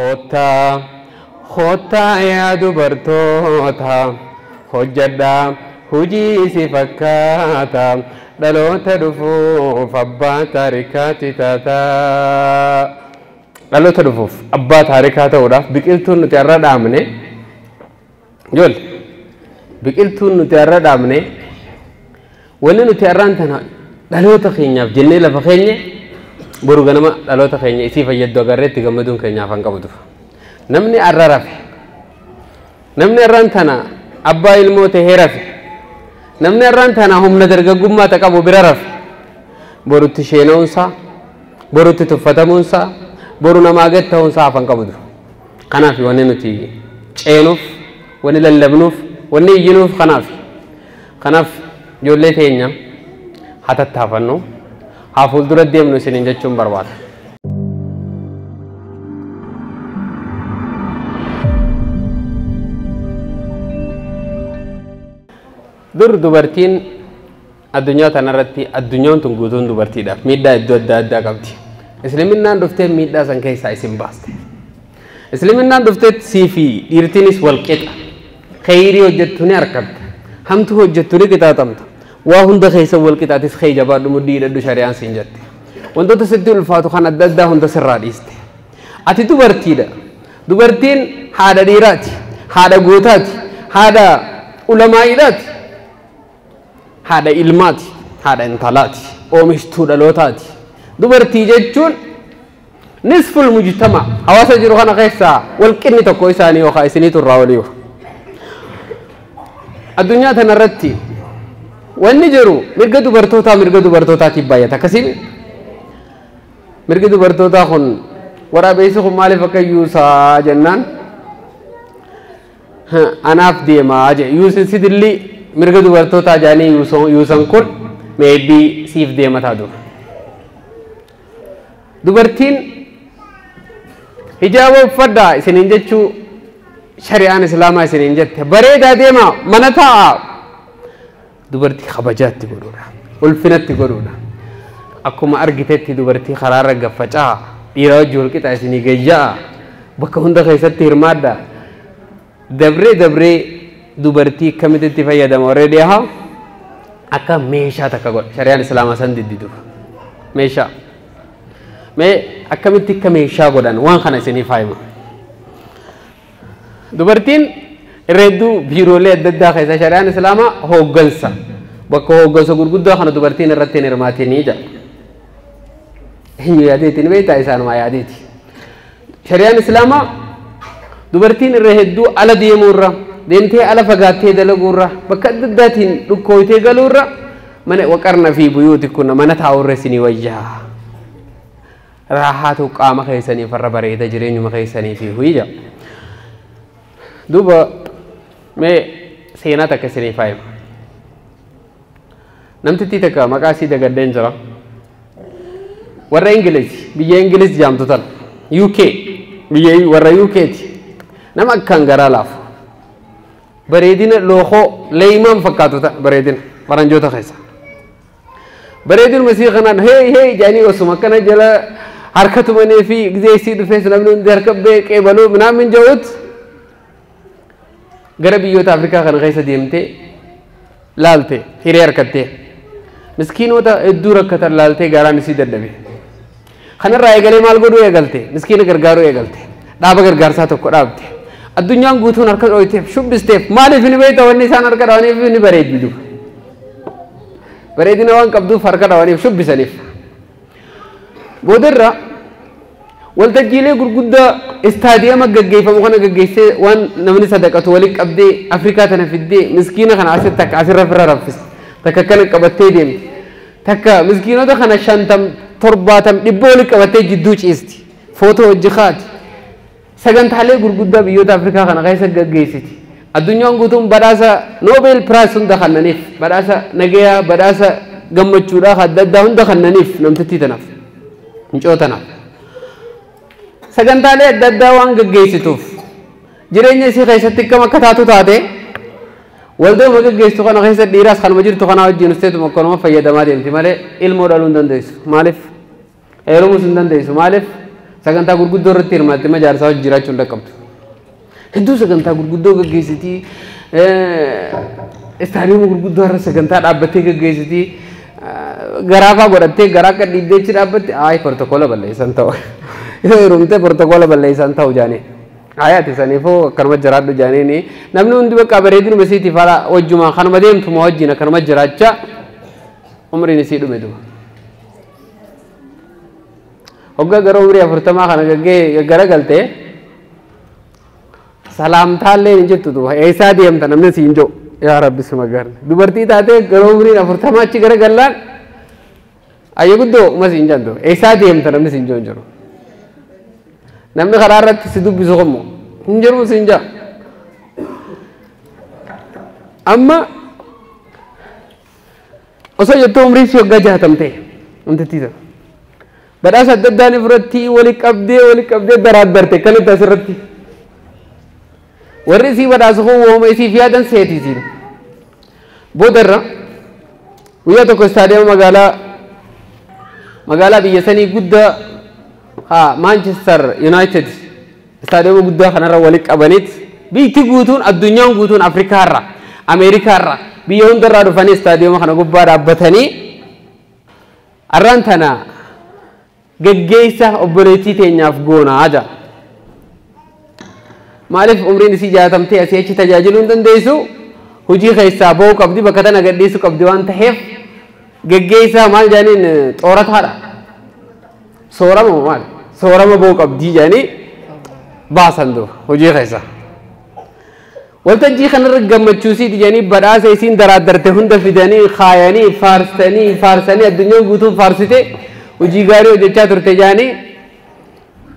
Koottaa koottaa yaa dubartoota hojjedhaa hujii si fakkaata dhaloota dhufuuf abbaa taarikaati taataa. Dhaloota dhufuuf abbaa taarikaa ta'uudhaaf biqiltuun nuti har'a dhaabne ijoollee biqiltuun nuti har'a dhaabne wanni nuti har'aan tana dhaloota keenyaaf jennee lafa keenya boru ganama dhaloota keenya isii fayyaddu agarreetti gammaduun keenyaaf han qabdu. Namni har'a rafe, namni har'aan tana abbaa ilmoo tahee rafe, namni har'aan tana humna dargaggummaa ta qabu bira rafe, borutti sheena'uunsaa, borutti tuffatamuunsaa, boru namaa gad ta'uunsaa hafan qabdu. Kanaaf wanni nuti ceenuuf, wanni lallabnuuf, wanni iyyinuuf kanaaf. Kanaaf ijoollee teenya haa tattaafannu, haa fuuldura deemnu isiniin jechuun barbaada. Dur dubartiin addunyaa tanarratti addunyaan tun guutuun dubartiidhaaf miidhaa iddoo adda addaa qabdi. Isliminnaan dhuftee miidhaa san keessaa isin baaste. Isliminnaan dhuftee sii fi dhiirtiinis wal qixa. Kheyrii hojjettu ni argatta. Hamtuu hojjettu ni qixaaxamta. Waa hunda keessa wal qixaatis khey jabaadhu muddii hidhadhu shari'aan siin jette. Wantoota sitti ulfaatu kan adda addaa hunda sirraa dhiiste. Ati dubartiidha. Dubartiin haadha dhiiraati. Haadha gootaati. Haadha ulamaa'iidhaati. Haadha ilmaati. Haadha intalaati. Oomishtuu dhalootaati. Dubartii jechuun nisful mujtama hawaasa jiru kana keessaa walqinni tokko isaanii yookaan isiniitu irraa olii. Addunyaa tanarratti wanni jiru mirga dubartootaa mirga dubartootaatiif baay'ata. Akkasiin mirgi dubartootaa kun waraabeessi kun maaliif akka yuusaa jennaan anaaf deemaa jedhe. Yuusin sidilli mirga dubartootaa jedhanii yuusan kun meebii siif deemataa dura. Dubartiin hijaaba uffadhaa isiniin jechuu shari'aan islaamaa isiniin jette bareedaa deemaa mana taa'aa dubartii kabajaatti godhuudha, ulfinatti godhuudha. Akkuma argitetti dubartii karaarra gaffacaa dhiira wajji wal qixa isinii gayya'a bakka hunda keessatti hirmaadha. Dabree dabree dubartii akkamitti itti fayyadama warri dhiyaa akka meeshaa takka godha shari'aan islaamaa san diddiduuf meeshaa. Mee akkamitti akka meeshaa godhan waan kana isiniif haima. Dubartiin irra hedduu biiroolee adda addaa keessa shari'aan islaamaa hooggansa bakka hooggansa gurguddaa kana dubartiin irratti hin hirmaatinii jedha. Eenyu yaadeeti ni beektaa isaanumaa yaadeeti. Shari'aan islaamaa dubartiin irra hedduu ala deemuurra deemtee ala fagaattee dalaguurra bakka adda addaatiin dhukkooytee galuurra mana waqarna fi buyuutikunna mana taa'urra isinii wayyaa. Raahaatu qaama keessaniif irra bareeda jireenyuma keessanii fi huyya. Duuba mee seenaa takka isiniif haa himu. Namtittii takka maqaa isii dagadheen jira. Warra Ingiliz biyya Ingiliz jaamtu tana UK biyya warra UKti. Nama akkaan garaa laafu. Bareedina lookoo leeymaan fakkaatu ta'a bareedina faranjoota keessa. Bareedinuma isii kanaan hey hey jedhanii osuma akkana jala harka tumanii fi gizee isii dhufees namni hundi harka beekee baluu minaamin jedhutti gara biyyoota Afrikaa kana keessa deemtee laalte hiree harkattee miskiinota hedduu rakkatan laaltee garaan isii dadhabe. Kanarraa eegalee maal godhuu eegalte miskiina gargaaruu eegalte dhaaba gargaarsaa tokko dhaabde. Addunyaan guutuun harka dhooyteef shubbisteef maaliif ni beekta wanni isaan harka dhawaniif ni bareeddi duuba. Bareedina waan qabduuf harka dhawaniif shubbisaniif. Boodarra waltajjiilee gurguddaa istaadiyama gaggeeffamu kana gaggeessee waan namni sadaqatu walitti qabdee Afrikaa tana fiddee miskiina kana asitti takka asirra firra raffiste takka akkana qabattee deemte takka miskiinota kana 50 70 100 walitti qabattee jidduu ciisti footoo hojii kaati sagantaalee gurguddaa biyyoota Afrikaa kana keessa gaggeessiti. Addunyaan guutuun badhaasa Nobel Prize hunda kennaniif badhaasa nagayaa badhaasa gammachuudhaa adda addaa hunda kennaniif namtittii tanaaf mucoo tanaaf. Sagantaalee adda addaa waan gaggeessituuf jireenya isii keessatti akkam akka taatu taate waldooma gaggeessitu kana keessa dhiiraas kanuma jirtu kanaa wajjin usteetuma akkanuma fayyadamaa deemti malee ilmoo dhaluu hin dandeessu. Maaliif? Heerumuus hin dandeessu. Maaliif? Sagantaa gurguddoo irratti hirmaatte ma jaarsaa hojii jiraachuu hin dhaqqabdu. Hedduu sagantaa gurguddoo gaggeessitii istaadiyooma gurguddoo irra sagantaa dhaabbattee gaggeessitii garaafaa godhattee garaa akka dhiibdee achi dhaabbatte ayi protokoola balleessan ta'u. Yoo heerumte protokoola balleessan ta'u jaanii. Ayaati saniifuu akkanuma jiraadhu jaaniini namni hundi bakka bareedinuma isiitiif haala wajjuma kanuma deemtuma wajjin akkanuma jiraachaa umriin isii dhume duba. Hoggaa gara umrii 40 kana gaggaragalte salaamtaallee hin jirtu duba eessaa deemta namni siin jiru yaa rabbi suma garne dubartii taatee gara umriin 40 achi garagallaan ayya guddoo uma siin jantu eessaa deemta namni siin jiru hin jiru. Namni karaa irratti si dubbisu qommo hin jiru siin jaa. Amma osoo jettuu umriin si waggaa 60 ta'e wanti ta'e. Badhaasa adda addaan irratti wali qabdee daraadarte akkamitti asirratti. Warri isii badhaasu kun wooma isiif yaadan seeti isiin. Boodarra guyyaa tokko istaadiyooma magaalaa biyya sanii guddaa Manchester United istaadiyooma guddaa kanarra wali qabaniit biyyi guutuun addunyaan guutuun Afrikaarra Ameerikaarra biyya hundarraa dhufanii istaadiyooma kana gubbaa dhaabbatanii arraan tana geggeessa obboleettii teenyaaf goonaa jira. Maaliif umriin isii 60 ta'e asii achi tajaajiluu hin dandeessu hojii keessaa ba'uu qabdi bakka tana gadhiisuu qabdi waan ta'eef geggeessa maal jedhaniin xoorataa soorama maal soorama ba'uu qabdii jedhanii baasan duuba hojii keessaa. Waltajjii kanarra gammachuusiiti jedhanii badhaasa isiin daraaddarte hunda fidanii kaayanii faarsanii addunyaan guutuun faarsite hojii gaarii hojjechaa turte jedhanii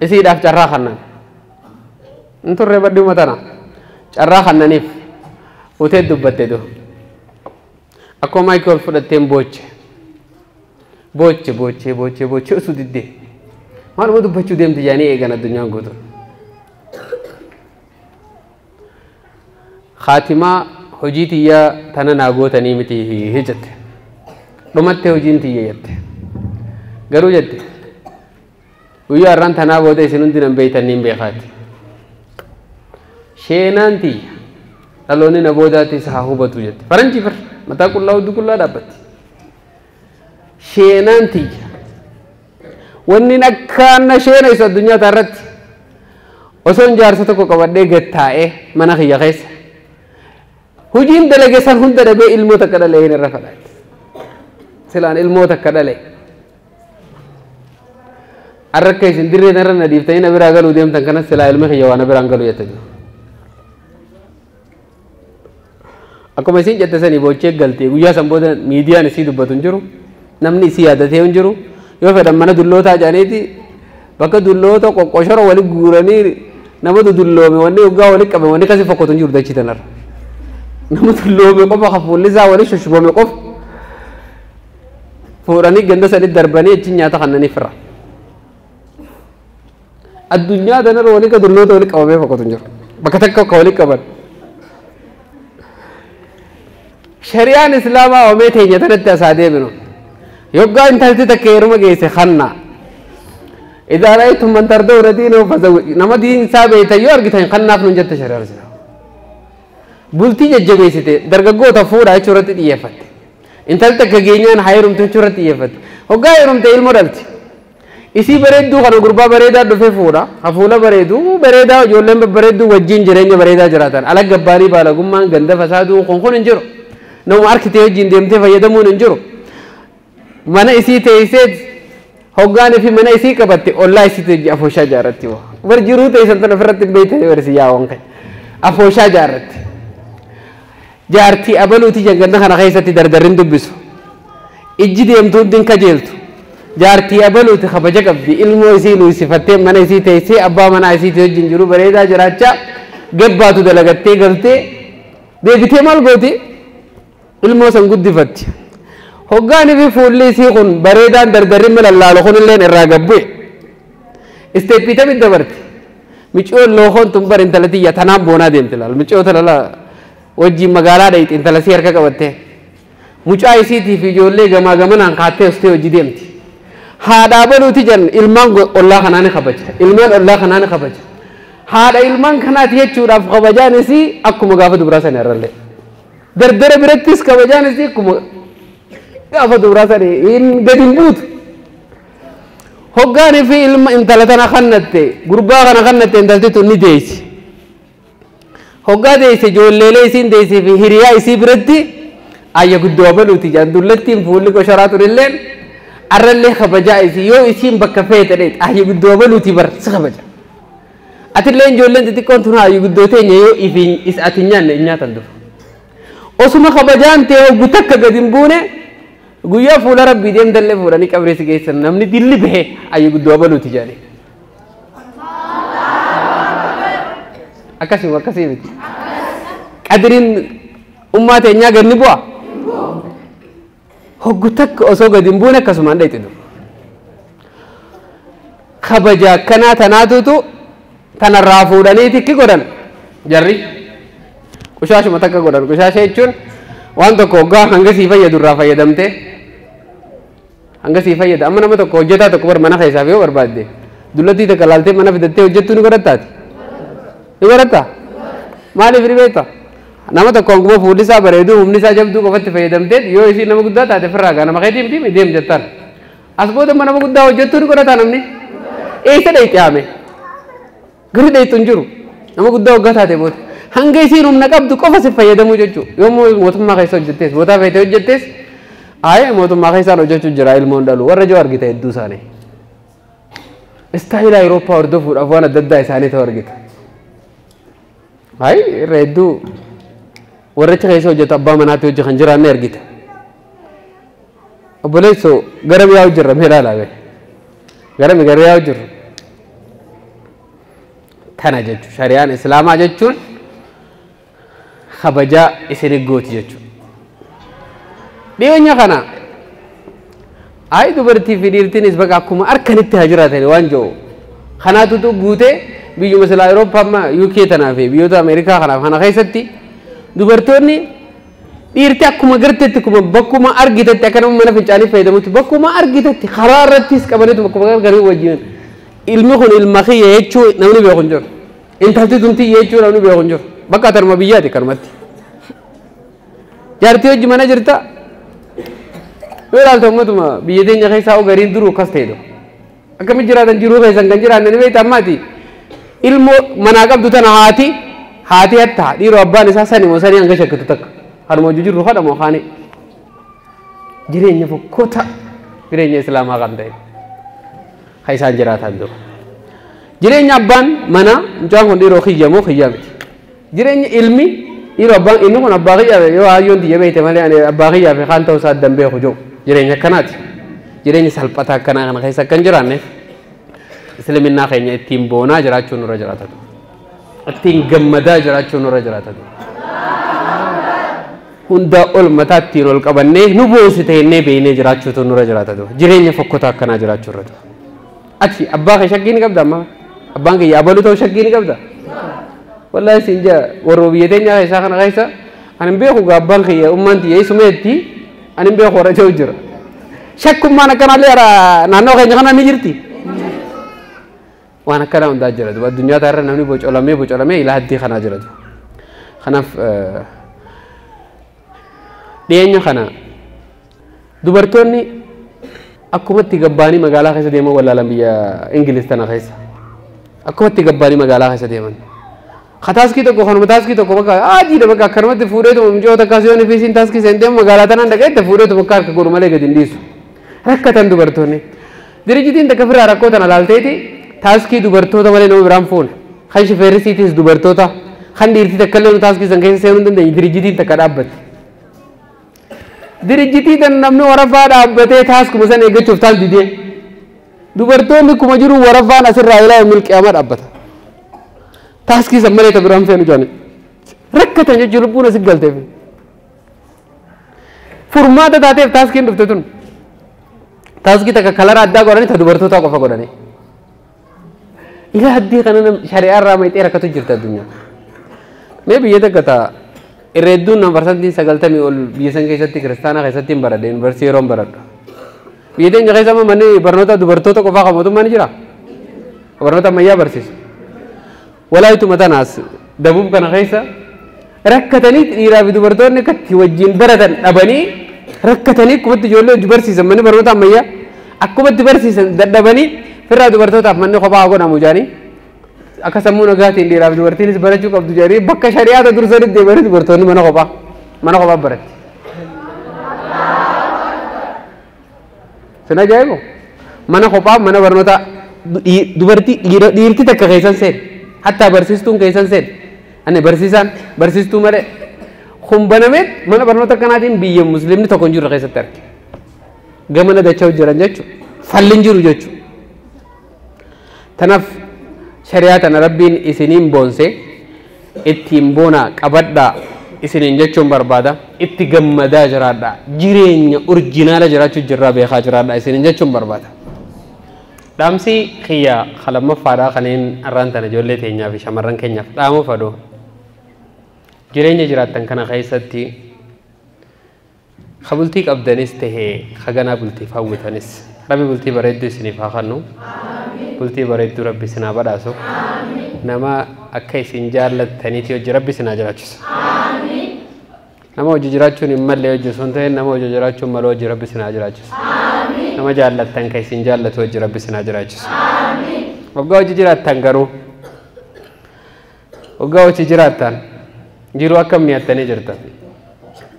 isiidhaaf carraa kennan. Hin turre badhuma tana carraa kennaniif utee dubbatte duuba. Akkuma Maayikool fudhatteen booche booche booche booche booche osoo diddee maaluma dubbachuu deemte jedhanii eegan addunyaan guutuun. Khaatimaa hojii tiyyaa tana naa gootanii miti jette. Dhumatte hojiin tiyya jette. Garuu jette guyyaa har'aan tanaa booda isin hundi nan beeytanii hin beekaati. Sheenaan tiyya dhaloonni na boodaatti isa haa hubatu jette. Faranjii fir mataa qullaa hudduu qullaa dhaabbatti. Sheenaan tiyya wanni akkaan na sheena isa addunyaa irratti osoon jaarsa tokko qabadhee gad taa'ee mana kiyya keessa hojiin dalage san hunda dhabee ilmoo takka dhalee hin irra fadhaate. Silaan ilmoo takka dhalee. Har'a akka isin dirree irra na dhiiftanii na biraa galuu deemtan kanas silaa ilmi kiyya waa na biraan galuu jette jiru. Akkuma isin jette sanii boochee galtee guyyaa san booda miidiyaan isii dubbatu hin jiru namni isii yaadatee hin jiru yoo fedhan mana dullootaa jedhaniiti bakka dulloota qoqqoshora wali guuranii nama dulloome wanni waggaa wali qabe wanni kasi fokkatu hin jiru dachii tanarra. Nama dulloome qofa hafuulli isaa wali shushubame qofa fuudhanii ganda sanitti darbanii achi nyaata kannaniif irra. Addunyaa tanarra wali ka dulloota wali qabamee fokkatu hin jiru. Bakka takka akka wali qaban. Shari'aan Islaamaa oomee teenya tanatti asaa deeminu. Yoggaa intalti takka heeruma geesse kanna. Idaa ra'aytum man tardawna diinahu fazawwijuuhu. Nama diin isaa beektan yoo argitan kannaaf nun jette shari'aan Islaamaa. Bultii jajjabeessite dargaggoota fuudhaa jechuu irratti xiyyeeffatte. Intalti takka geenyaan haa heerumtu jechuu irratti xiyyeeffatte. Hoggaa heerumte ilmoo dhalti. Isii bareedduu kana gurbaa bareedaa dhufee fuudha. Hafuula bareedu bareedaa ijoolleen babbareedduu wajjin jireenya bareedaa jiraatan. Ala gabbaanii baalagummaan ganda fasaaduu kun kun hin jiru. Nama harkitee wajjin deemtee fayyadamuun hin jiru. Mana isii teesseet hoggaan fi mana isii qabatte ollaa isii afooshaa jaarratti. Bar jiruu teessan tan ofirratti hin beektan barsi yaa'oon kan. Afooshaa jaarratti. Jaartii abaluuti janganna kana keessatti dardarrin dubbisu. Ijji deemtuu hundi kajeeltu. Jaartii abaluuti kabaja qabdi ilmoo isii luusifattee mana isii teessee abbaa manaa isiitii wajjin jiru bareedaa jiraachaa gabbaatu dalagattee galtee deebitee maal gooti ilmoo san guddifatti. Hoggaanii fi fuulli isii kun bareedaan dardarrin malallaalu kun illeen irraa gabbu'e. Isteeppii tamit dabarte. Micoon lookoon tun bar intala tiyya tanaan boonaa deemte laal. Micoo tana wajjin magaalaa dhayxi intala sii harka qabattee. Mucaa isiitii fi ijoollee gamaa gamanaan kaattee hostee hojii deemti. Haadha abaluuti jedhan ilmaan ollaa kanaa ni kabaja. Ilmaan ollaa kanaa ni kabaja. Haadha ilmaan kanaati jechuudhaaf kabajaan isii akkuma gaafa dubaraa sana irrallee. Dardara birattis kabajaan isii akkuma gaafa dubaraa sana hin gadi hin buutu. Hoggaanii fi ilma intala tana kannatte gurbaa kana kannatte intalti tun ni deessi. Hoggaa deesse ijoolleelee isiin deessee fi hiriyaa isii biratti ayya guddoo abaluuti jedhan dullattiin fuulli qosharaa turilleen arrallee kabajaa isii yoo isiin bakka feete dheet ayya guddoo abaluuti bar si kabaja. Atillee ijoolleen xixiqqoon tun ayya guddoo teenya yoo ifiin is ati hin nyaanne hin nyaatan dhufu. Osuma kabajaan ta'e hoggu takka gadi hin buune guyyaa fuula rabbii deemtallee fuudhanii qabrii si geessan namni dilli bahe ayya guddoo abaluuti jedhanii. Akkasuma akkasii miti. Qadiriin ummaa teenyaa gad ni bu'a. Hoggu takka osoo gadi hin buune akkasumaan dheexitu. Kabaja akkanaa tanaatutu tanarraa fuudhanii tikki godhan jarri. Qushaashuma takka godhan. Qushaasha jechuun waan tokko hoggaa hanga sii fayyadu irraa fayyadamtee hanga sii fayyada. Amma nama tokko hojjetaa tokko bar mana keessaaf yoo barbaadde dullattii takka laaltee mana fidattee hojjettuu ni godhattaati. Ni godhattaa? Maaliif ni beektaa? Nama tokko hanguma fuulli isaa bareedu humni isaa jabduu qofatti fayyadamtee yoo isiin nama guddaa taate firraa gaa nama keetii miti deem jettaan. As booda nama guddaa hojjettuu ni godhataa namni? Eessa dheeyxi haame? Gari dheeyxu hin jiru. Nama guddaa hoggaa taate booda. Hanga isiin humna qabdu qofa si fayyadamuu jechuudha. Yoo mootummaa keessa hojjettees bootaa feetee hojjettees ayi mootummaa keessaan hojjechuu jira ilmoon dhalu warra jiru argita hedduu isaanii. Istaayila Awurooppaa hordofuudhaaf waan adda addaa isaanii ta'u argita. Ayi irra hedduu warra achi keessa hojjetu abbaa manaatti hojii kan jiraanne argita. Obboleessoo gara biyyaa hojjerra mee ilaalaa bee. Gara mi gara biyyaa hojjerra. Kana jechuun shari'aan Islaamaa jechuun kabajaa isin gooti jechuudha. Dhiyeenya kana ayi dubartii fi dhiirtiinis bakka akkuma harkanitti haa jiraatan waan jiru. Kanaatutu guutee biyyuma silaa Awurooppaa amma UK tanaa fi biyyoota Ameerikaa kanaaf kana keessatti dubartoonni dhiirti akkuma garteetti akkuma bakkuma argitetti akka nama mana fincaanii fayyadamutti bakkuma argitetti karaa irrattis qabaniitu bakkuma gargarii wajjin ilmi kun ilma kiyya jechuu namni beeku hin jiru. Intalti tun tiyya jechuu namni beeku hin jiru. Bakka tanuma biyyaati kanumatti. Jaartii hojii mana jirta. Yoo ilaalte uummatuma biyya teenya keessaa hoo gariin duruu akkas ta'edha. Akkamitti jiraatan jiruu keessan kan jiraanne ni beekta ammaati. Ilmoo manaa qabdu tana haati haati hatta dhiiroo abbaan isaa sani moo sanii hanga shakkitu takka. Kanuma hojii jirru kadhamoo kaani. Jireenya fokkota jireenya Islaamaa kan ta'e. Kan isaan jiraatan dura. Jireenya abbaan mana mucaan kun dhiiroo kiyya moo kiyya miti. Jireenya ilmi dhiiroo abbaan inni kun abbaa kiyyaa yoo hayyoon tiyya beekte malee ani abbaa kiyyaa fi kaan ta'uu isaa addan beeku jiru. Jireenya akkanaati. Jireenya salphataa akkanaa kana keessa kan jiraanneef isliminnaa keenya ittiin boonaa jiraachuun nurra jiraata. Ittiin gammadaa jiraachuun nurra jiraata. Hundaa ol mataa ittiin ol qabannee nu boonsite jennee beeknee jiraachuutu nurra jiraata. Jireenya fokkotaa akkanaa jiraachuu irra. Ati abbaa kee shakkii ni qabda amma? Abbaan kee abaluu ta'uu shakkii ni qabda? Wallaahi siin jaa warra biyya teenyaa keessaa kana keessa ani hin beeku gaa abbaan kiyya ummaan tiyya isumeetti ani hin beeku warra jiru jira. Shakkummaan akkanaallee naannoo keenya kana ni jirti. Waan akkanaa hundaa jira. Addunyaa irra namni bocolamee bocolamee ilaa haddii kanaa jira. Kanaaf dhiyeenya kana dubartoonni akkumatti gabbaanii magaalaa keessa deeman wallaalan biyya Ingiliz tana keessa. Akkumatti gabbaanii magaalaa keessa deeman. Taaskii tokko kanuma taaskii tokko bakka adiidha bakka akkanumatti fuudheetuma micoota akkasii fi isiin taaskii seentee magaalaa tanaan dhaqeette fuudheetuma akka harka godhu malee gadi hin dhiisu. Rakkatan dubartoonni. Dirjitiin takka firaa rakkoo tana laalteeti taaskii dubartoota malee nama biraan fuune. Kan shifeerrisiitis dubartoota kan dhiirtii takka illee taaskii san keessa seenuu hin dandeenye dirjitiin takka dhaabbatte. Dirjitii tan namni warafaa dhaabbatee taaskuma san eeggachuuf taas didee. Dubartoonni kuma jiru warafaan asirraa ilaa milqiyamaa dhaabbata. Taaskii san malee biraan feenu jaani. Rakkatan jechuun lubbuun asi galteef. Furmaata taateef taaskiin dhufte tun. Taaskii takka kalara addaa godhanii ta dubartootaa qofa godhanii. Ilaa haddii kana shari'aa irraa mayxee rakkatu jirti addunyaa. Mee biyya takka ta'a irra hedduun nama parsantiin 90 ol biyya san keessatti kiristaanaa keessatti hin baradhe yuunivarsiitii yeroon baradhu. Biyya teenya keessa amma manni barnoota dubartoota qofaa kan mootummaa ni jira. Barnoota ammayyaa barsiisu. Walaayituma tanaas dabuub kana keessa rakkatanii dhiiraa fi dubartoonni akka itti wajjin baratan dhabanii rakkatanii akkumatti ijoollee hojii barsiisan manni barnoota ammayyaa akkumatti barsiisan dadhabanii firraa dubartootaaf manni kophaa godhamu jedhanii akka sammuu nagaatiin dhiiraa fi dubartiinis barachuu qabdu jedhanii bakka shari'aata dursanitti deemanii dubartoonni mana kophaa baratti. Sin ajaa'ibu mana kophaa mana barnoota dubartii dhiirti takka keessan seen hattaa barsiistuun keessan seen ani barsiisaan barsiistuu malee kun banameet mana barnoota kanaatiin biyya musliimni tokko hin jirre keessatti arge. Gamana dachaa jiran jechuudha. Falli hin jiru jechuudha. Tanaaf shari'aa tana rabbiin isiniin boonse ittiin boonaa qabadhaa isiniin jechuun barbaada. Itti gammadaa jiraadhaa. Jireenya orjinaala jiraachuu jirraa beekaa jiraadhaa isiniin jechuun barbaada. Dhaamsi kiyya lamaffaadhaa kanneen har'aan tana ijoollee teenyaa fi shamarran keenyaaf dhaamuu fadhu. Jireenya jiraattan kana keessatti ka bultii qabdanis tahee ka ganaa bultiif hawwitanis rabbi bultii bareedduu isiniif haa kennu. Bultii bareedduu rabbi isin haa badhaasu. Nama akka isin jaallattaniiti hojii rabbi isin haa jiraachisu. Nama hojii jiraachuun hin malle hojii osoo hin ta'in nama hojii jiraachuun malu hojii rabbi isin haa jiraachisu. Nama jaallattan ka isin jaallatu hojii rabbi isin haa jiraachisu. Waggaa hojii jiraattan garuu waggaa hojii jiraattan jiruu akkam mi'attanii jirtan.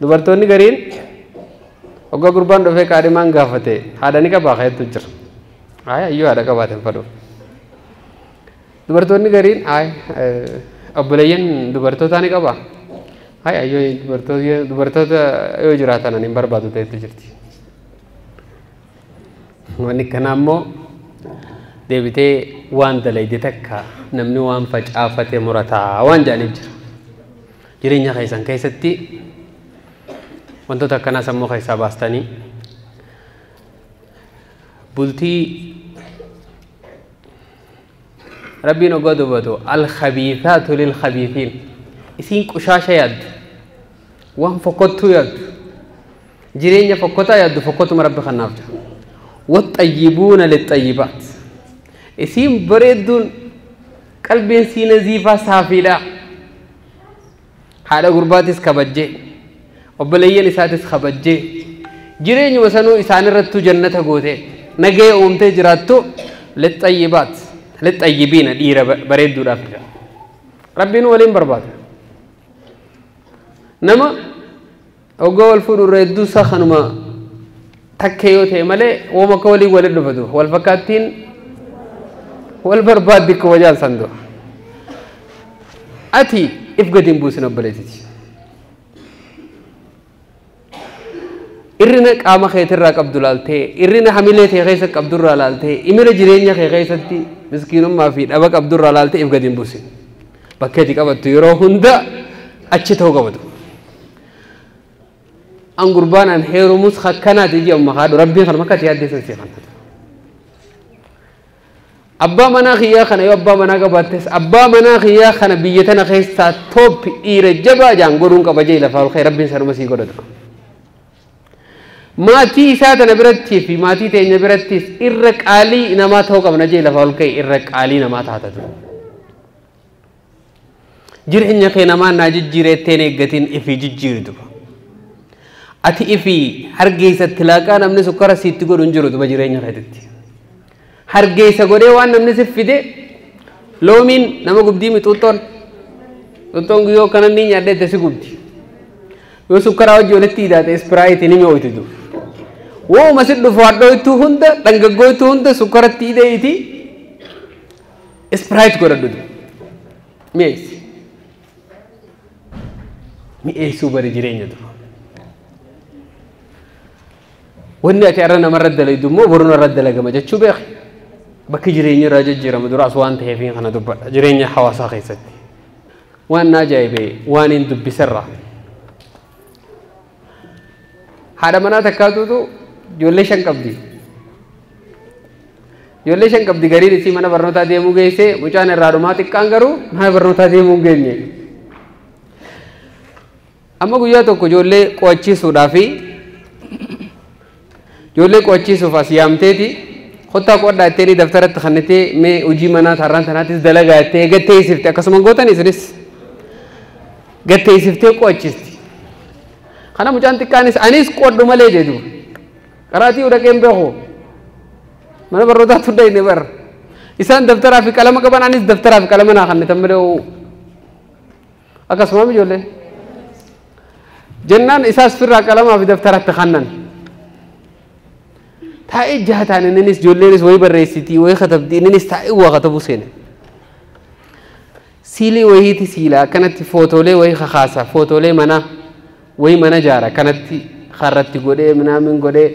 Dubartoonni gariin waggaa gurbaan dhufee kaadhimaan gaafate haadha ni qabaa keettu jira. Ayi ayyuu haadha qabaateen fadhu. Dubartoonni gariin ayi obboleeyyan dubartootaa ni qabaa. Ayi ayyuu dubartoota yoo jiraatan ani hin barbaadu ta'etu jirti. Wanni kanaa immoo deebitee waan dalayde takka namni waan facaafate murataa waan jedhaniif jira. Jireenya keessan keessatti wantoota akkanaa sammuu keessaa baastanii bultii rabbiin ogaa dubbatu alkhabiithaatu lilkhabiithiin isiin qushaasha yaaddu waan fokkottuu yaaddu jireenya fokkotaa yaaddu fokkotuma rabbi kanaaf jira. Waxxayyibuuna lixxayyibaat isiin bareedduun qalbiin sii naziifaa saafiidha. Haadha gurbaatis kabajjee obboleeyyan isaatis kabajjee jireenyuma sanuu isaanirrattuu jannata gootee nagee uumtee jiraattu lixxayyibaat lixxayyibiina dhiira bareedduudhaaf jira. Rabbiin waliin barbaada. Nama oggaa wal fuudhu irra hedduu isaa kanuma takkee yoo ta'e malee wooma akka waliin waliin dhufatu wal fakkaattiin wal barbaaddi akkuma jaalsan dura. Ati if gadi hin buusin obboleettiiti. Irrina qaama keetirraa qabdu laaltee, irrina hamilee ta'e keessa qabdurraa laaltee, imala jireenya kee keessatti miskiinummaa fi dhaba qabdurraa laaltee if gadi hin buusin. Bakka ati qabattu yeroo hunda achi ta'uu qabatu. An gurbaan an heerumus akkanaati iji amma haadhu rabbiin kanuma akka ati yaaddeessan si kanatu. Abbaa manaa kiyyaa kana yoo abbaa manaa qabaattes abbaa manaa kiyyaa kana biyya tana keessaa tooppi dhiira jabaa jaan godhuun qaba jee lafaa ol ka'e rabbiin sanuma sii godhatu. Maatii isaa tana birattii fi maatii teenya birattis irra qaalii namaa ta'uu qabna jee lafaa ol ka'e irra qaalii namaa taatatu. Jireenya kee namaa naa jijjiiretteen eeggatiin ifii jijjiirtu. Ati ifii hargeessatti laaqaa namni sukkara siitti godhu hin jiru duba jireenya keetitti. Hargeessa godhee waan namni si fide loomiin nama gubdii mixuuxxoon xuuxxoon guyyoo kana ni nyaadhee si gubdi. Yoo sukkaraa hojii walitti hidhaate ispiraayitii ni mi'ooytu jiru. Wooma si dhufu hadhooytuu hunda dhangaggooytuu hunda sukkaratti hidheeti ispiraayit godhadhu. Mi'eessi. Mi'eessuu bari jireenya dura. Wanni ati irra namarra dalaydu immoo boru narra dalagama jechuu beeki. Bakki jireenya irraa jijjiiramu duraas waan ta'eef kana dubbadha jireenya hawaasaa keessatti. Waan na ajaa'ibe waan hin dubbisarraa. Haadha manaa takkaatutu ijoollee 5 qabdi. Ijoollee 5 qabdi gariin isii mana barnootaa deemuu geesse mucaan irraa dhumaa xiqqaan garuu mana barnootaa deemuu hin geenye. Amma guyyaa tokko ijoollee qo'achiisuudhaa fi Ijoollee qo'achiisuuf as yaamteeti kottaa qo'adhaa jettee daftaratti kannitee mee hojii manaa tarraan tanaattis dalagaa jettee gatteessifte akkasuma gootan isinis gatteessiftee qo'achiisti. Kana mucaan xiqqaanis anis qo'adhu malee jedhu qaraatii dhaqeen beeku mana barnootaatti hunda inni bara isaan daftaraa fi qalama qaban anis daftaraa fi qalama naa kannitan malee akkasuma ijoolleen jennaan isaas firraa qalamaa fi daftaratti kannan. Taa'ee jahataan innis ijoolleenis wayii barreessitii wayii katabdii innis taa'ee waa katabu seene. Siilii wayiiti siila akkanatti footoolee wayii kakaasa footoolee mana wayii mana jaara akkanatti karratti godhee minaamin godhee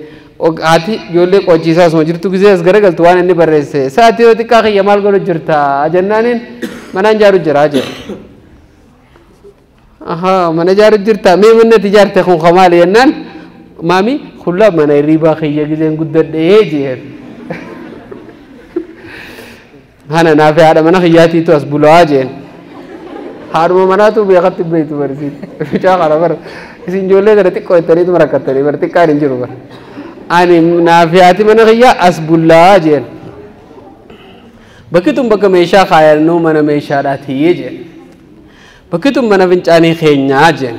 haati ijoollee qo'achiisaa osuma jirtu gisee as garagaltu waan inni barreesse sa'aatii yoo xiqqaa kiyya maal godhu jirta jennaaniin manaan jaaru jira jedhe. Ahaa mana jaaru jirta mee manni ati ijaarte kun maali jennaan maami kullaa mana hirribaa kiyya giseen guddadhee jeen. Hana naafi haadha mana kiyyaatiitu as bulaa jeen. Haadhuma manaatu beekatti beektu barsiin. Mucaa kana bara isin ijoollee kana xiqqoo jettaniitu rakkattanii bara xiqqaan hin jiru bara. Ani naafi haati mana kiyyaa as bulaa jeen. Bakki tun bakka meeshaa kaayannuu mana meeshaadhaati jeen. Bakki tun mana fincaanii keenyaa jeen.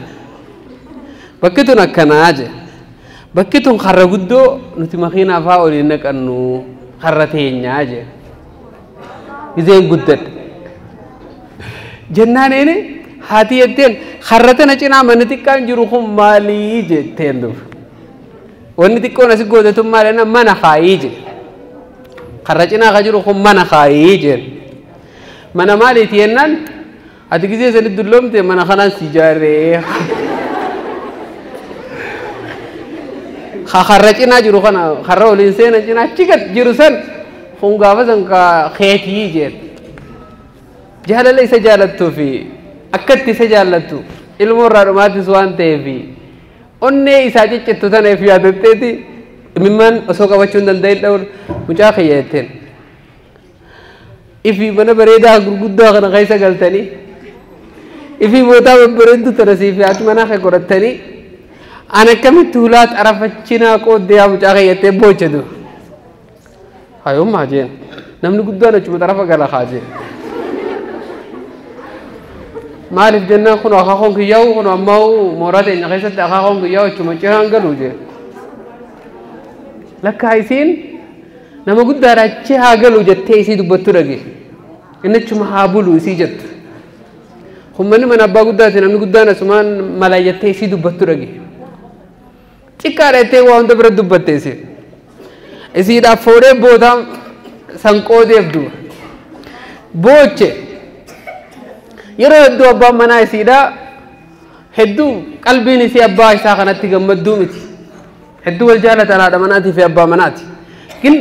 Bakki tun akkanaa jeen. Bakki tun karra guddoo nuti makiinaa fa'aa oliin naqannu karra teenyaa jeen. Giseen guddadhe. Jennaan inni haati jetteen karra tana cinaa manni xiqqaan jiru kun maalii jetteen duuba. Wanni xiqqoon asi goote tun maali jennaan mana kaayii jeen. Karra cinaa ka jiru kun mana kaayii jeen. Mana maaliiti jennaan ati gisee sanitti dulloomte mana kanaan si ijaarree. Karra cinaa jiru kana karra oliin seenan cinaa achi gad jiru san kun gaafa san ka keetii jeen. Jaalala isa jaalattuu fi akkatti isa jaallattu ilmoo irraa dhumaatis waan ta'eef onnee isaa ciccittu tanaaf yaadatteeti imimmaan osoo qabachuu hin danda'in dha'uun mucaa kiyya jetteen. Ifi mana bareedaa gurguddaa kana keessa galtanii ifi bootaa babbareedduu tana siif haati manaa kee godhattanii ana akkamitti hulaa xarafachinaa qooddee yaa mucaa kiyya jettee boochetu. Hayoommaa jeen namni guddaan achuma xarafa gala haa jeen. Maaliif jennaan kun akaakoon kiyyaa'u kun ammaa mooraa teenya keessatti akaakoon kiyyaa'u achuma cinaan galu jeen. Lakkaa isiin nama guddaadha achi haa galu jettee isii dubbattu dhage. Inni achuma haa bulu isii jettu. Hummanni mana abbaa guddaati namni guddaan asumaan mala jettee isii dubbattu dhage. Xiqqaadha jettee waa hunda bira dubbatte isiin. Isiidhaaf fuudhee bootaa san qoodeef duuba. Booche. Yeroo hedduu abbaan manaa isiidhaa hedduu qalbiin isii abbaa isaa kanatti gammadduu miti. Hedduu wal jaalatan haadha manaatii fi abbaa manaati. Gin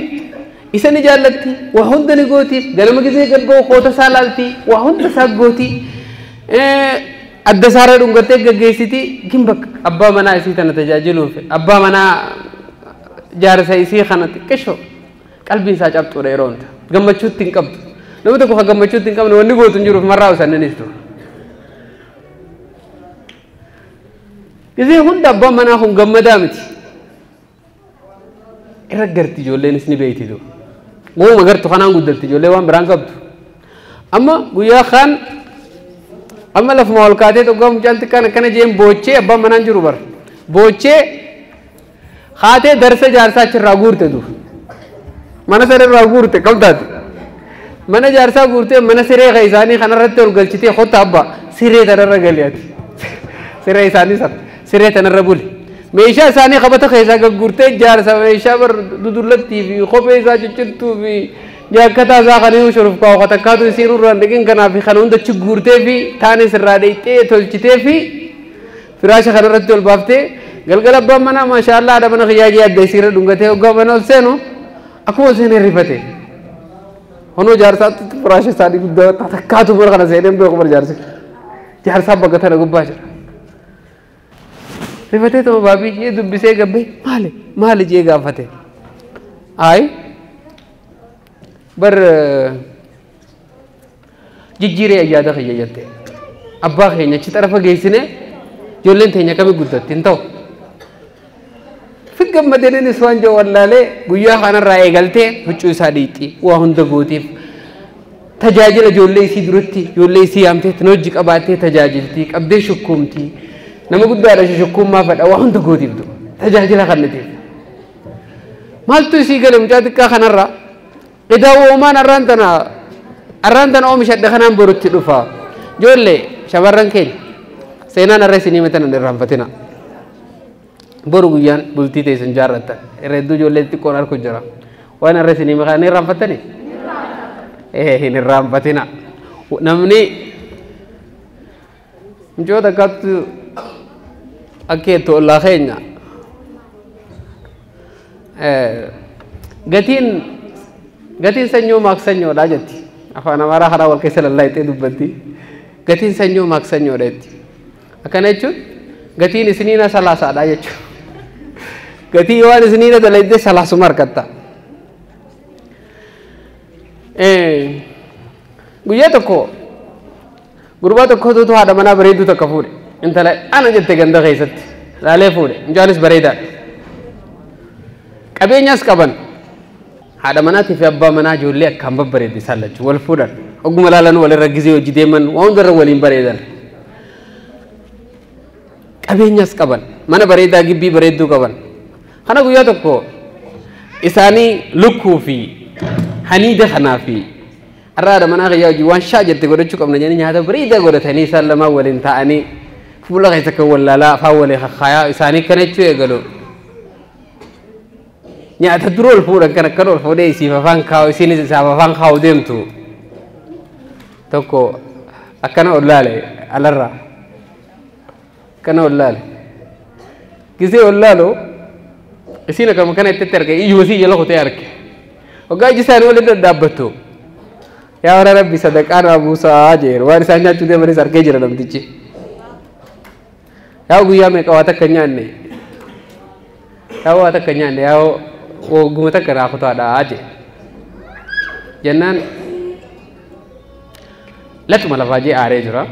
isa ni jaallatti waa hunda ni gootiif ganama gisee gabboo koota isaa laalti waa hunda isaa gooti adda isaarra dhungattee gaggeessiti gin bakka abbaa manaa isii tana tajaajiluuf abbaa manaa jaarsa isii kana xiqqishoo qalbiin isaa cabxuudha yeroo hunda gammachuutti hin qabdu. Namni tokko gammachuutti hin qabne wanni gootu hin jiruuf marraa usanninis ture. Gisee hunda abbaan manaa kun gammadaa miti. Irra garti ijoolleenis ni beekti duuba. Gooma gartu kanaan guddatti ijoollee waan biraan qabdu. Amma guyyaa kaan amma lafuma ol kaatee tokko mucaan xiqqaan akkana jeen boochee abbaan manaan jiru bara. Boochee haatee darsa jaarsaa achirraa guurte duuba. Mana sana irraa guurte qabdaati. Mana jaarsaa guurtee mana siree isaanii kanarratti ol galchitee kottaa abbaa siree tanarra gali ati. Siree isaanii sana siree tanarra buli. Meeshaa isaanii qabata keessaa gagguurtee jaarsa meeshaa bar dudullattii fi kophee isaa ciccittuu fi jaakkataa isaa kan inni shuruuf kaa'u katakkaatu isiin irraan dhiqin kanaa fi kana hunda achi guurtee fi taanis irraa dheeyxee tolchitee fi firaasha kanarratti ol baaftee galgala abbaan manaa maashaallaa haadha mana kiyyaa jee adda isiirra dhungatee hoggaa mana ol seenu akkuma ol seenee rifate. Honoo jaarsaatti firaasha isaanii guddaa takkaatu mana kana seenee beeku bara jaarsi. Jaarsaa bakka tana gubbaa jira. Rifatee tuma baabii jee dubbisee gabbee maali maali jee gaafate. Ayi bar jijjiiree ayyaada kiyya jette. Abbaa keenya achi xarafa geessine ijoolleen teenya kami guddatti hin ta'u. Fi gammadeenis waan jiru wallaalee guyyaa kanarraa eegaltee huccuu isaa dhiixi waa hunda gootiif tajaajila ijoollee isii duratti ijoollee isii yaamtee hojii qabaattee tajaajilti qabdee shukkuumti nama guddaadha shukkuummaa fedha waa hunda gootiif tajaajila kannatiif maaltu isii gale mucaa xiqqaa kanarraa idaa uumaan arraan tana oomishadhe kanaan borutti dhufa ijoollee shamarran keenya seenaan arra isinii matan hin irraanfatina boru guyyaan bultii teessan jaarrattan irra hedduu ijoollee xiqqoon arku jira waan arra isinii maqaan hin irraanfattani hin irraanfatina namni mucoota akkaattu akka itti ollaa keenya gatiin sanyoo maaksanyoodha jetti afaan amaaraa karaa wal keessa lallaayitee dubbatti gatiin sanyoo maaksanyoodha jetti akkana jechuun gatiin isiniina salaasaadha jechuudha gatii waan isiniina dalaydee salaasuma argatta. Guyyaa tokko gurbaa tokkotu haadha manaa bareedduu takka fuudhe intala ana jette ganda keessatti laalee fuudhe mucaanis bareedaadha. Qabeenyaas qaban haadha manaatii fi abbaa manaa ijoollee akkaan babbareedde isaan lachuu wal fuudhan ogguma laalan walirra gizee hojii deeman waan hundarra waliin bareedan. Qabeenyaas qaban mana bareedaa gibbii bareedduu qaban kana guyyaa tokko isaanii lukkuu fi haniida kanaa fi har'a haadha manaa kiyyaa hojii waan shaa jette godhachuu qabna jedhanii nyaata bareedaa godhatanii isaan lamaan waliin taa'anii fuula keessa kan wallaalaa afaan walii kakkaayaa isaanii kana jechuu eegalu. Nyaata dura ol fuudhan kan akkan ol fuudhee isiif afaan kaa'u isiinis isaaf afaan kaa'u deemtu tokko akkana ol laale alarraa akkana ol laale gisee ol laalu isiin akkuma kana itti arge iyyuu isii jala kutee arge hoggaa iji isaanii waliin dhadhaabbattu yaa warra rabbi sadaqaa naa buusaa jeeru waan isaan nyaachuu deemanis argee jira namtichi yaa guyyaa meeqa waa takka nyaanne yaa waa takka nyaanne yaa wagguma takka naa kutaadhaa jee jennaan latuma lafaa jee aaree jira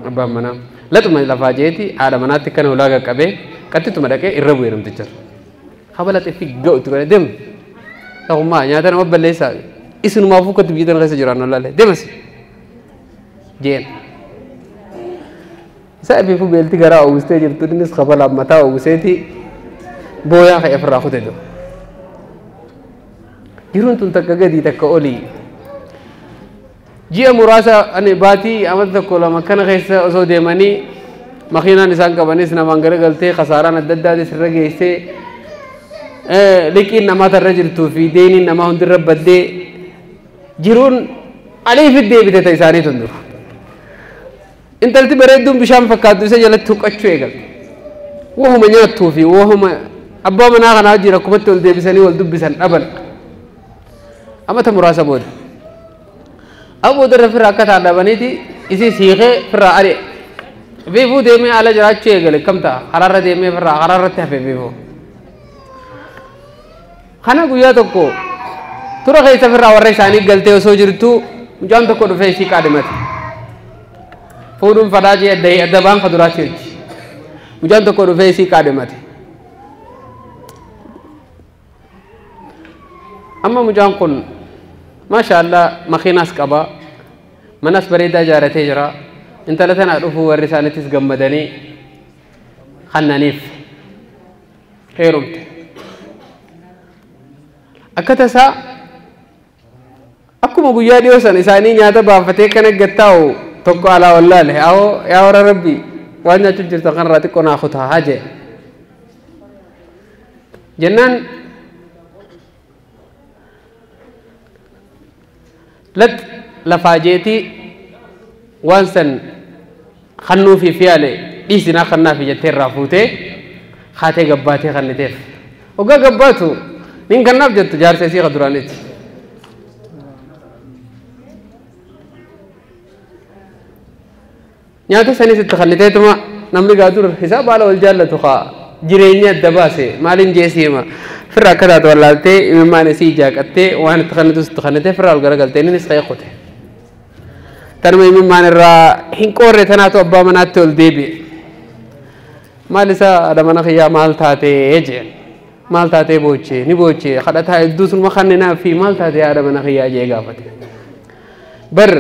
abbaan manaa latuma lafaa jeeti haadha manaatti kana ulaa qaqqabee qaxxituma dhaqee irra bu'e namticha habala xiffii ga'utti godhe deemu ta'ummaa nyaata nama balleessaa isinumaafuu akkatti biyya tana keessa jiraan wallaalee deemas jeen isaa ifiifuu beelti garaa uwwistee jirtu innis kabala mataa uwwiseeti booyaa ka'e ofirraa kute jiru. Jiruun tun takka gadii takka olii ji'a muraasa ani baatii amata tokko lama kana keessa osoo deemanii makiinaan isaan qabanis namaan garagaltee kasaaraan adda addaatis irra geessee liqiin namaa tarra jirtuu fi deeniin namaa hundirra baddee jiruun aliifit deebite ta isaanii tun dura. Intalti bareedduun bishaan fakkaattu isa jalatti huqqachuu eegalte. Wahuma nyaattuu fi wahuma abbaa manaa kanaa wajjin akkumatti ol deebisanii wal dubbisan dhaban. Amata muraasa booda. Amma boodarra firra akka ta'an dhabaniiti isii siiqee firraa ari'e. Biifuu deemee ala jiraachuu eegale kam ta'a karaarra deemee firraa karaarratti hafe biifuu. Kana guyyaa tokko tura keessa firraa warra isaanii galtee osoo jirtu mucaan tokko dhufee isii qaadhimate. Fuudhuun fadhaa jee adda baan faduraatti hojii. Mucaan tokko dhufee isii qaadhimate. Amma mucaan kun maashaallah makiinaas qaba manas bareedaa ijaaratee jira intala tana dhufuu warri isaanittis gammadanii kannaniif heerumte. Akka tasaa akkuma guyyaa dhiyoo san isaanii nyaata baafatee kana gattaa'u tokko alaa wallaale yaa warra rabbi waan nyaachuuf jirtan kanarraa xiqqoo naa kutaa haa jee. Jennaan lat lafaa jeetii waan san kannuufi fiyaale dhiisinaa kannaafi jettee irraa fuutee haatee gabbaatee kanniteef. Hoggaa gabbaatu nin kannaaf jettu jaarsa isii ka duraaniiti. Nyaata sanis itti kanniteetuma namni gaa dur hisaaba haala wal jaallatu kaa jireenya adda baase maaliin jeesii hima firra akka taatu wallaaltee imimmaan isii ijaaqattee waan itti kannitus itti kannitee firra ol garagaltee innis ka'ee kute. Tanuma imimmaan irraa hin qoorre tanaatu abbaa manaatti ol deebi'e. Maal isa haadha mana kiyyaa maal taatee jeen Maal taatee boochee ni boochee kadhataa hedduu sun makanneenaa fi maal taatee haadha mana kiyyaa jee gaafate. Bar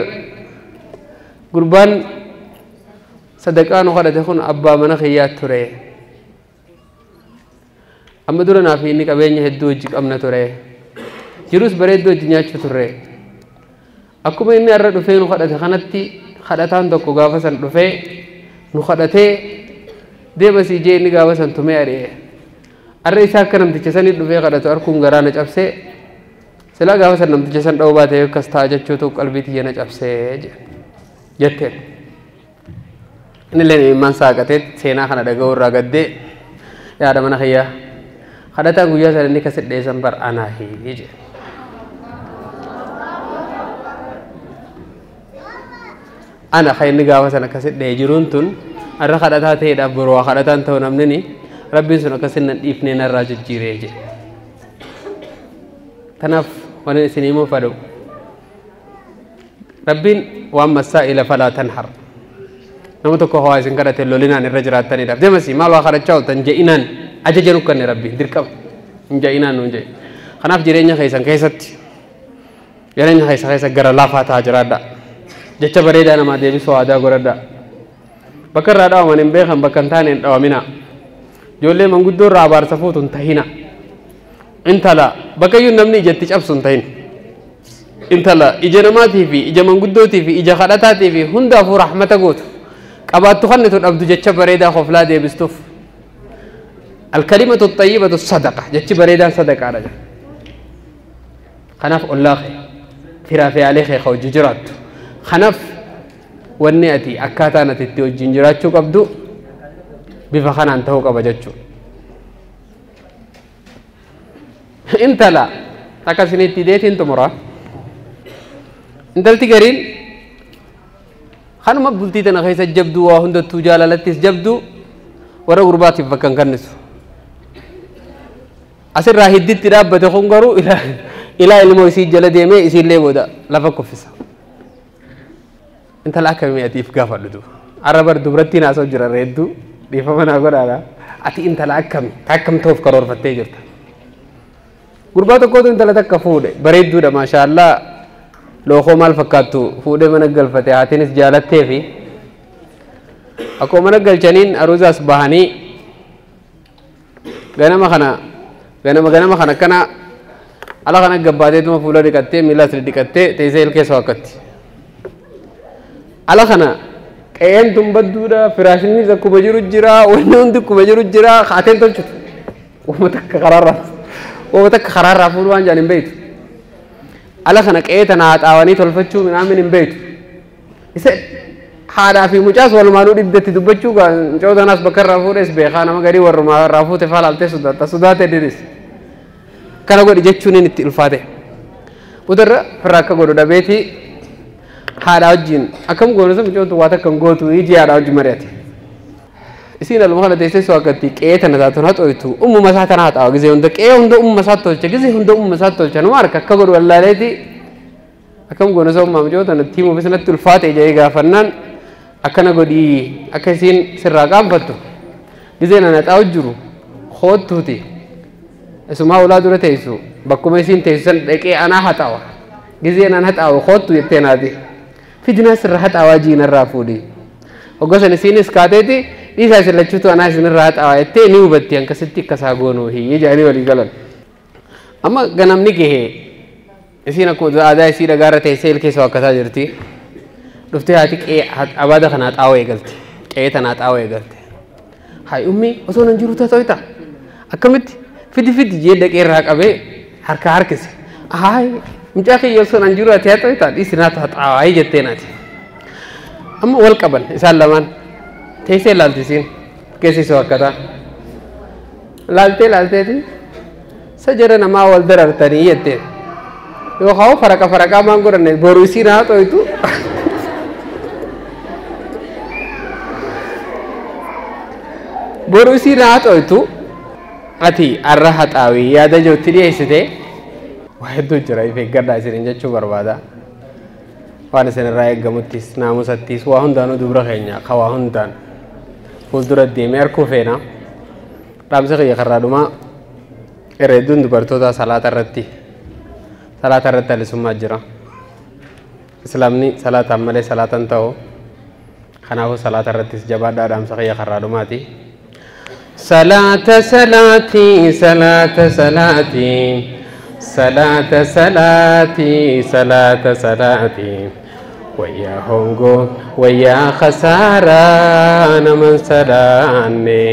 gurbaan sadaqaa nu kadhate kun abbaa mana kiyyaa ture. Amma dura naa fi inni qabeenya hedduu hojii qabna ture. Jirus bareedduu hojii nyaachuu turre. Akkuma inni har'a dhufee nu kadhate kanatti kadhataan tokko gaafa san dhufee nu kadhatee deema sii jee inni gaafa san tumee ari'e. Har'a isaa akka namticha sanii dhufee kadhatu harkuun garaa na cabsee silaa gaafa san namticha san dha'uu baatee akkas ta'a jechuutu qalbii tiyya na cabsee jetteen. Inni illee imimmaan saaqatee seenaa kana dhaga'uu irraa gaddee yaada mana kiyyaa kadhataan guyyaa sana inni kasit dheessan bar anaahi jedhe. Ana kan inni gaafa sana akkasit dhee jiruun tun har'a kadhataa ta'eedhaaf boroo kadhataan ta'u namni ni rabbiin sun akkasin nan dhiifnee narraa jijjiiree jedhe. Kanaaf waan isin himuu fadhu rabbiin waan masaa'ila falaa tanhar. Nama tokko hawaa isin kadhate lolinaan irra jiraattaniidhaaf deemasi maal waa kadhachaa ooltan je'inaan ajaja nukkanne rabbiin dirqama hin je'inaan nuun je'e. Kanaaf jireenya keessan keessatti jireenya keessa keessa gara laafaa ta'aa jiraadha. Jecha bareedaa namaa deebisuu aadaa godhadha. Bakka irraa dhawaman hin beekan bakka hin taane hin dhawamina. Ijoollee manguddoo irraa abaarsa fuutu hin tahina. Intala bakka iyyuu namni ijatti cabsu hin tahin. Intala ija namaatii fi ija manguddootii fi ija kadhataatii fi hundaafuu rahmata gootu. Qabaattu kannitu dhabdu jecha bareedaa koflaa deebistuuf. Alkalimatu xayyibatu sadaqa jechi bareedaan sadaqaadha jedha. Kanaaf ollaa kee firaa fi yaalee kee hojii jiraattu. Kanaaf wanni ati akkaataan ati itti wajjin jiraachuu qabdu bifa kanaan ta'uu qaba jechuudha. Intala akka isinitti deetiin xumura. Intalti gariin kanuma bultii tana keessa jabduu waa hundattuu jaalalattis jabduu warra gurbaatiif bakka hin kennitu. Asirraa hidditti dhaabbate kun garuu ilaa ilmoo isii jala deemee isiillee booda lafa kuffisa. Intala akkamii atiif gaafadhu duuba. Har'a bar dubartiin haasa'u jira reedduu dhiifama naa godhaadha. Ati intala akkamii akkam ta'uuf karoorfattee jirta. Gurbaa tokkotu intala takka fuudhe bareedduudha maashaallaa lookoo maal fakkaattu fuudhee mana galfate haatiinis jaalattee fi akkuma mana galchaniin aruuzaas bahanii ganama kana ganama kana akkana ala kana gabbaateetuma fuula dhiqattee miilas dhiqattee teessee ilkee sookkatti. Ala kana qe'een tun badduudha firaashinnis akkuma jiru jira wanni hundi akkuma jiru jira haateen tolchitu uummata akka karaarraa fuudhu waan jaan hin beektu. Ala kana qe'ee tana haxaawanii tolfachuu minaamin hin beektu. Isa haadhaa fi mucaas walumaanuu dhibdatti dubbachuu mucoo tanaas bakka irraa fuudhes beekaa nama garii warrumaa irraa fuute faa laaltee sodaatta sodaate diris. Kana godhi jechuun inni itti ulfaate. Utarra firra akka godhu dhabeetii haadhaa wajjin akkam goonu sun mucoon waa takka hin gootu iji haadhaa wajjin mari'ate. Isiin aluma kana teessee sookkatti qe'ee tana taatuun haxooytu ummuma isaa tana haxaawa gizee hunda qe'ee hunda ummuma isaa tolcha gizee hunda ummuma isaa tolcha numa harka akka godhu wallaaleeti akkam goonu sun ummaa mucoo tana tiimuufis natti ulfaate jedhee gaafannaan akkana godhii akka isiin sirraa qaanfattu gizee nana haxaawu jiru hoottuuti isumaa ulaa dura teessu bakkuma isiin teessu san dhaqee anaa haxaawa gizee nan haxaawa hoottu jettee naati fidinaa sirra haxaawaa jiinarraa fuudhi hoggasan isiinis kaateeti dhiisaa isin lachuutu anaa isinirraa haxaawaa jettee ni hubatti akkasitti akkasaa goonuu hiyyi jedhanii walii galan. Amma ganamni gahee isiin akkuma aadaa isii dhagaarra teessee ilkee akkasaa jirti. Dhuftee haati qe'ee abaada kana haxaawaa eegalte qe'ee tana haxaawaa eegalte. Hayi ummi osoo nan jiru taa'u akkamitti fidi fidi jee dhaqee irraa qabee harka harkise. Hayi mucaa kiyya osoo nan jiru ati haxaawaa dhiisi naatu haxaawaa jettee naati. Amma wal qaban isaan lamaan teessee laalti isiin keessisoo akkataa. Laaltee laalteeti sajara namaa wal darartanii jetteen. Yookaan faraqa faraqaa maan godhanne boru isiin haa xooytu. Boru isiin haa xooytu ati arra haxaawii yaada jirti dhiyeessite waa hedduu jira if eeggadhaa isiniin jechuu barbaada. Waan isin irraa eeggamuttis naamusattis waa hundaanuu dubra keenya ka waa hundaan fuuldura deemee harkuu feena. Dhaamsa kiyya karraa dhumaa Irra hedduun dubartoota salaata irratti salaata irratti alisummaa jira. Islaamni salaataan malee salaatan ta'u. Kanaafuu salaata irrattis jabaadhaa, dhaamsa kiyya karraa dhumaati. Salaata salaatii salaata salaatii salaata salaatii salaata salaatii, wayyaa hongoo wayyaa khasaaraa naman salaanne.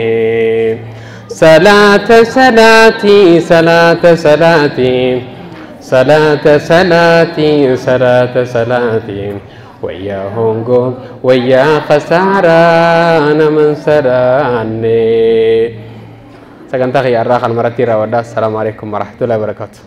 Salaata salaatii salaata salaatii salaata salaatii salaata salaatii, wayyaa hongoo wayyaa khasaaraa naman salaanne. Sagantaa kiyya irraa kan maratti raawwadha. Assalaamu alaikum warahmatullahi wabarakaatu.